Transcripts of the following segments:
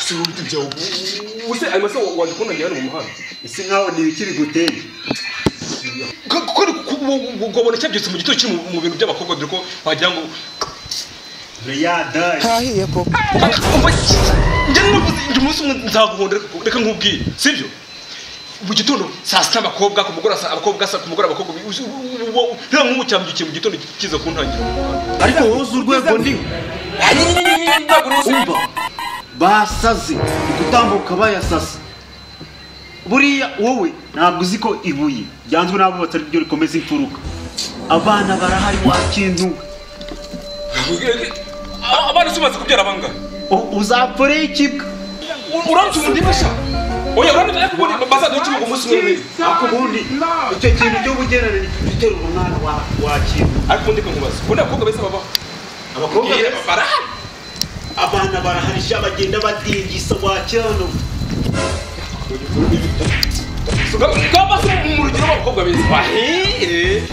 Gusa ibyo ubuse ayo masaha waje kuntangira hano mu muhanda. Ese nkaho ni ibiki biguteye? Kuko ubona cyabyutse mu gitondo kiri mu bintu by'abakobwa, dore ko wagira ngo Reyada. Hahiye koko. Njye naravuze njye umunsi umwe nzaguhonda, reka nkubwire, sibyo? Mu gitondo saa sita abakobwa, ku mugoroba abakobwa, ku mugoroba abakobwa, nta nk'ubu cyambyukiye mu gitondo kiza kuntangira mu muhanda. Ariko wowe uzi urwego ndiho. Umva basaze gutambuka bayasasa. Buriya wowe ntabwo uzi ko ibuye ryanzwe n'abubatsi ari ryo rikomeza imfuruka. Abana barahari wa kintu. Abana si umaze kubyara bangahe? Uzapfura ikibwa. Uramutse umuntu sha. Oya uramutse ariko ubundi bazaduha ikibuga umunsi umwe. Ariko ubundi icyo kintu cy'ubugerane gitera umwana wa kintu. Ariko ubundi nkubaza, ubundi abakobwa beza babaho? Abakobwa beza barahari. Abana barahari sha, bagenda batingisa wa kintu. Ngamba se mu rugero rw'abakobwa beza.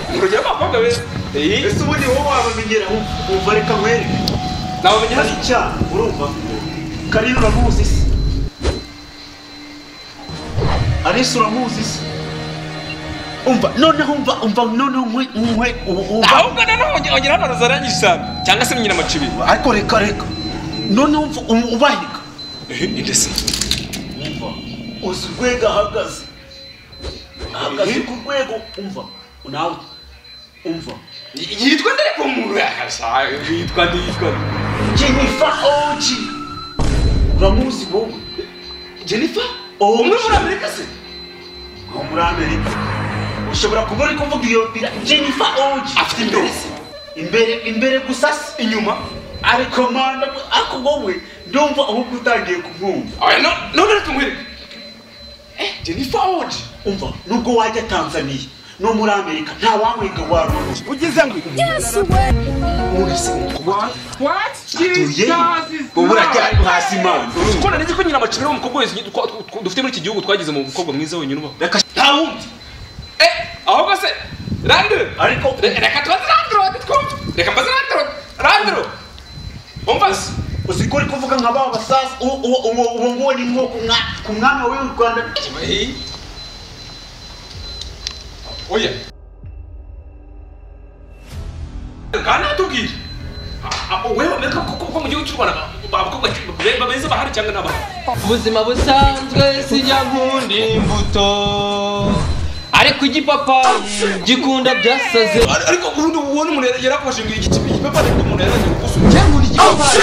Mu rugero rw'abakobwa beza. Ese ubundi wowe wabamenyera umva reka nkwereke. Nabamenyera icyaha urumva. Karine uramuzi se? Alice uramuzi se? Umva noneho umva noneho nkwe umva. Ahubwo noneho ongera hano rozaranyisha cyangwa se nyina macibiri. Ariko reka noneho umva ubahiga. Inde se? Umva uzi urwego ahagaze. Ahagaze ku rwego umva nawe umva. Yitwa nde ko umuntu yakasha? Yitwa nde? Jennifer Oji. Uramuzi wowe? Jennifer? Umwe muri Amerika se? Muri Amerika. Ushobora kuba uri kuvuga iyo Jennifer Oji. Afite imbere se? Imbere gusa se? Inyuma? Ariko mana, ariko wowe ndumva ahubwo utangiye kumwumva. Oya none reka nkwereke. Jennifer Oji. Umva nubwo wajya Tanzania no muri Amerika nta wamwiga waruru. Ugize ngo Yesu we. What? Wowe uracyari hasi man. Uko nari ko nyina amacibiri w'umukobwa wese dufite muri iki gihugu twagize mu mukobwa mwiza wenyine ubaho. Nta wundi. Ahubwo se Randro. Ariko reka tubaze Randro twumve. Reka mbaze Randro. Randro. Umva se uzi ko uri kuvuga nka ba basaza uwo nguwo ni nko ku mwami w'u Rwanda. Oya. Kana tubwire. Wewe Amerika ko mu gihugu cy'u Rwanda abakobwa beza bahari cyangwa n'abahari? Ubuzima busanzwe sijya nkunda imbuto, ariko igipapayi gikunda byasaze. Ariko ubundi ubona umuntu yarakoshe ngo igipapayi umuntu yaragiye gusubiza. Njye nkunda igipapayi.